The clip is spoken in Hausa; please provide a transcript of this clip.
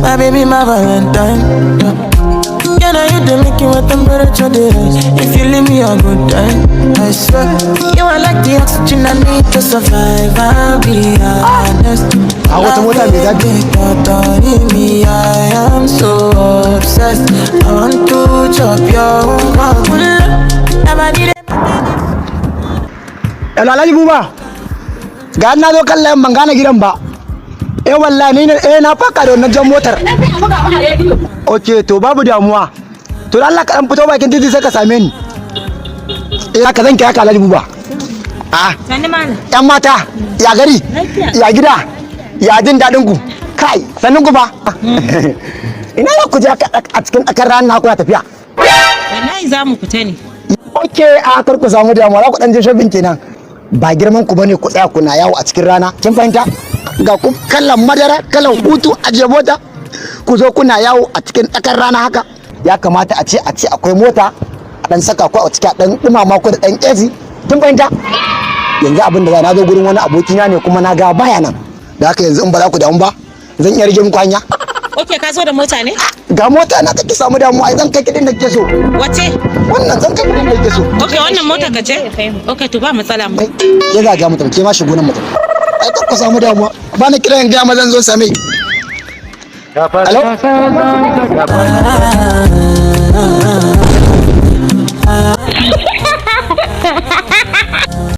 My baby, my Valentine. Yeah. Yeah, now you dey make it my temperature dey rise. If you leave me a good time, I swear. You are like the oxygen I need to survive. I'll be honest. A wata mota mai zafi. Me, I am so obsessed. I want to chop your heart. Hello, Alhaji Buba. Ga na zo kan layin, ban gane gidan ba. Eh, wallahi ni ne, eh, na faka da wannan jan motar. Okay, to babu damuwa. To da Allah ka dan fito bakin titi sai ka same ni. Eh, haka zan kira ka, Alhaji Buba. Ah, Sani malam. yan mata, ya gari, ya gida, ya jin daɗin ku. Kai, sannin ku fa. Ina za ku je a cikin tsakar rana kuna tafiya? Wallahi za mu fita ne. Okay, a kar ku samu damuwa, za ku dan je shopping kenan. Ba girman ku bane ku tsaya kuna yawo a cikin rana. Kin fahimta? Ga ku kalan madara, kalan hutu a mota. Ku zo kuna yawo a cikin tsakar rana haka. Ya kamata a ce akwai mota a dan saka ku a cikin, a dan dumama ku da dan AC. Kin fahimta? Yanzu abin da za na zo gurin wani abokina ne kuma na ga baya nan. Da haka yanzu in ba za ku damu ba, zan iya rage muku hanya. Okay, ka zo da mota ne? Ga mota na, kake samu damuwa, ai zan kai kidin da kike so. Wace? Wannan, zan kai kidin da kike so. Okay, wannan mota ka ce? Okay, to ba matsala mu. Kai, ke za ga mutum, ke ma shigo nan mutum. Ai kar ku samu damuwa. Ba ni kiran ga ma zan zo same. Hello?